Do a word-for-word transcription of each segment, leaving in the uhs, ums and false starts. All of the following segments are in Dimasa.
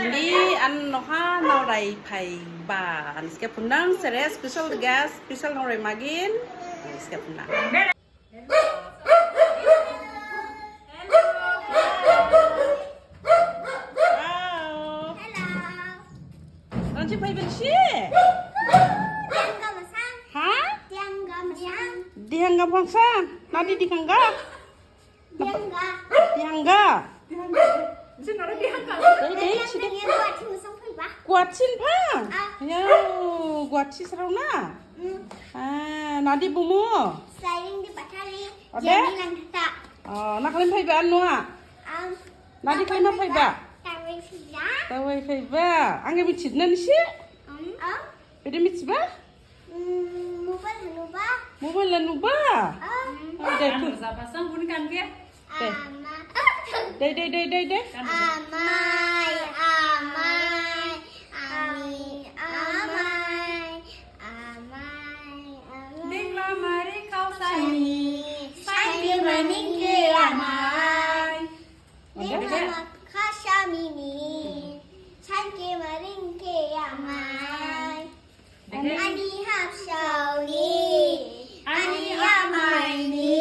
Di an noha naorai phaiba, an ske phunang sere special guest, special naorai magin, an ske phunang. Wow. Hello. Ranchi phaiba nisi? Diangga masang. Ha? Diangga masang. Diangga masang. Nadi diangga? Diangga. Diangga. Diangga. Dei, dei, sini. Guwahati masang phaiba. Guwahati pha? Ah. Yao, Guwahati sarao na? Hmm. Ah, nadi bumu? Sliding di pathari. Ode? Jani langthasa. Oh, na khlaima phaiba an noha? Am, nadi khlaima phaiba? Tawai phaiba. Tawai phaiba. Ang khe mithidna nisi? Am. Am. Bede mithiba? Hmm, mobile nuba. Mobile nuba? Ah. Oh, dei. Kan tu. Rajab asang bun kan ke? Dei. Ama. Dei, dei, dei, dei, dei. Kan tu. Amai, amai, ami, amai, amai, amai. Ding la mari kau sani, sani maning ke amai. Ode? Ding la ma khasamini, sani maning ke amai. Ani hapsaoni, ani amaini.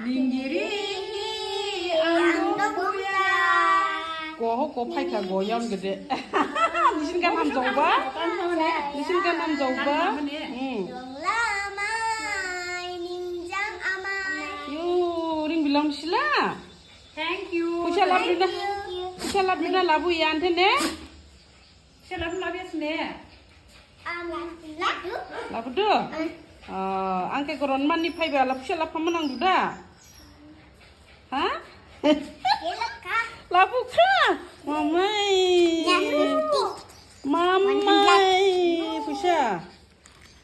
Ninggiri hi ang dong buya. Go ho, go phaikha, go yon gede. Nisin gan hamjaoba? Nisin gan hamjaoba? Hmm. Dong lamai, ningjang amai. Yo, ring bilang sila. Thank you. Puisa labu na. Thank you. Puisa labu na, labu yan the ne. Sela pun labias ne. Am, labu. Labu do? Ah. Ah, ang khe goron mani phaiba, labu sela phaman ang duda. Ha? Labu kha. Labu kha. Mamai. Ya, fifty. Mamai. Puisa.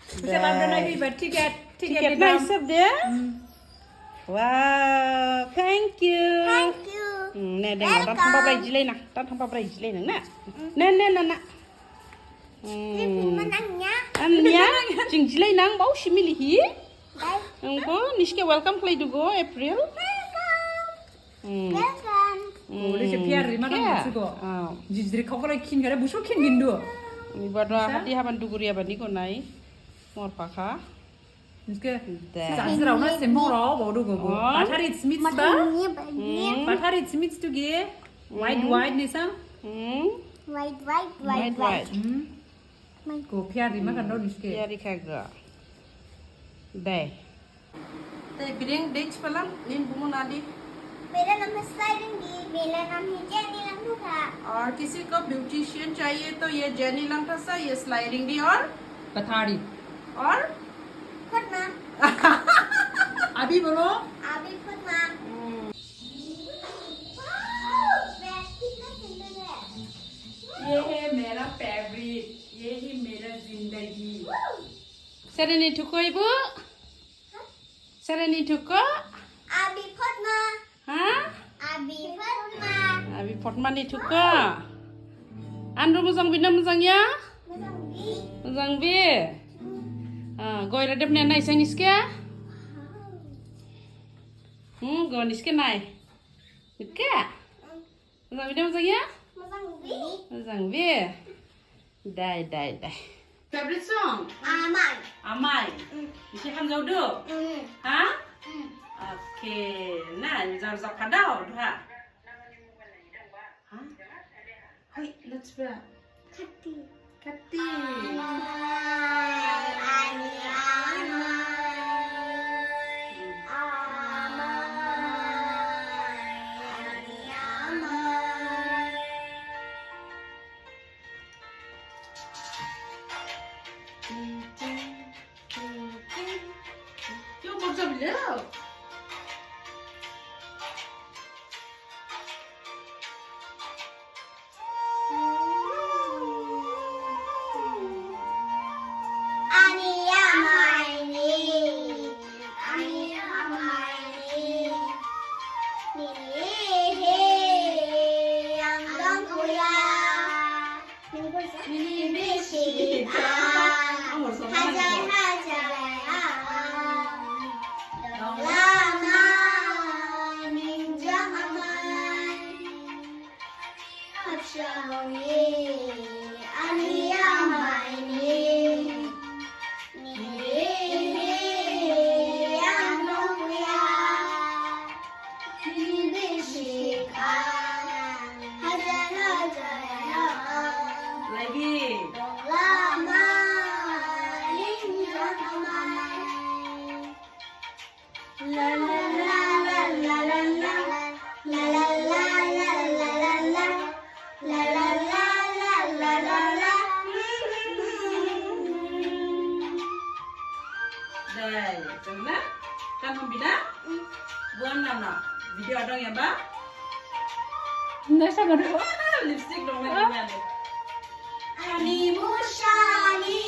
Puisa labu na, iba ticket, ticket, ticket na hisab de? Hmm. Wow, thank you. Thank you. Hmm, ne, ne, ne, dan thangba brai jilai nang, dan thangba brai jilai nang na. Ne, ne, na, na. Hmm. Ni pin manang ya. An ya, jing jilai nang, bau simili hi. Bye. Ang ko, nisi khe welcome khlai du go, April. Welcome. Hmm. Welcome. Hmm. Ole se phiar rima khe? Nang sigo. Ah. Jijri khau khlai khin gare, busu khin gindu. Iba do hadi haban duguri haban ni ko nai. Mor pakha. Nisi khe. Dei. Jajirao na semhorao baodu go go. Oh. Bathari smits ba? Bathari ni, bathari ni. Hmm. Bathari smits tu ge. White, hmm, white ni sang. Hmm. White, white, white, white, white. Hmm. Go phiar rima kan do nisi khe. Phiar rikha go. Dei. Te biring dei chipalang, nin bumu nadi. मेरा नाम है स्लाइडिंग दी, मेरा नाम है जेनी लंगदुखा। और किसी को ब्यूटिशियन चाहिए तो ये जेनी लंगथासा, ये स्लाइडिंग दी और पथारी। और? फुटमा। अभी बोलो। अभी फुटमा। हम्म। Wow, बैग कितना सुंदर है। ये है मेरा फेवरेट, ये ही मेरा जिंदगी। Sere ni thuko ibu? Sere ni thuko? Abi Fatma. Ha? Abi Fatma. Abi Fatma ni thuko. Andrew mojang bi na mojang ya? Mojang bi. Mojang bi. Ah, goi redep ne nai sang nisi khe? Hmm, go nisi khe nai. Nisi khe? Mojang bi na mojang ya? Mojang bi. Mojang bi. Dai, dai, dai. Favorite song? Amai. Amai. Mm. Nisi hamjaodu? Mm. Ha? Mm. Okay. Na, jar jar phadao, ha? Ha? Hai, let's go. Kati. Kati. Amai, ani amai. Amai, ani amai. Yo, mor jam lo. Ani amai ni, ani amai ni. Ni he, ang dong kuya. Ni bisi, ah, hajai, hajai, ah, ah. Dong lama, ningjang amai. Ani amaini, ni, ni, ano ya. Ni bisi kha, hajar hajar. Lagi. Lama, ling lama. La la la la la la la. La la la la la la la. La la la la la la la. Dai, jang na? Kan hom bina? Buan na na. Video adong ya ba? Nasa baru. Lipstick dong na. Ani musani.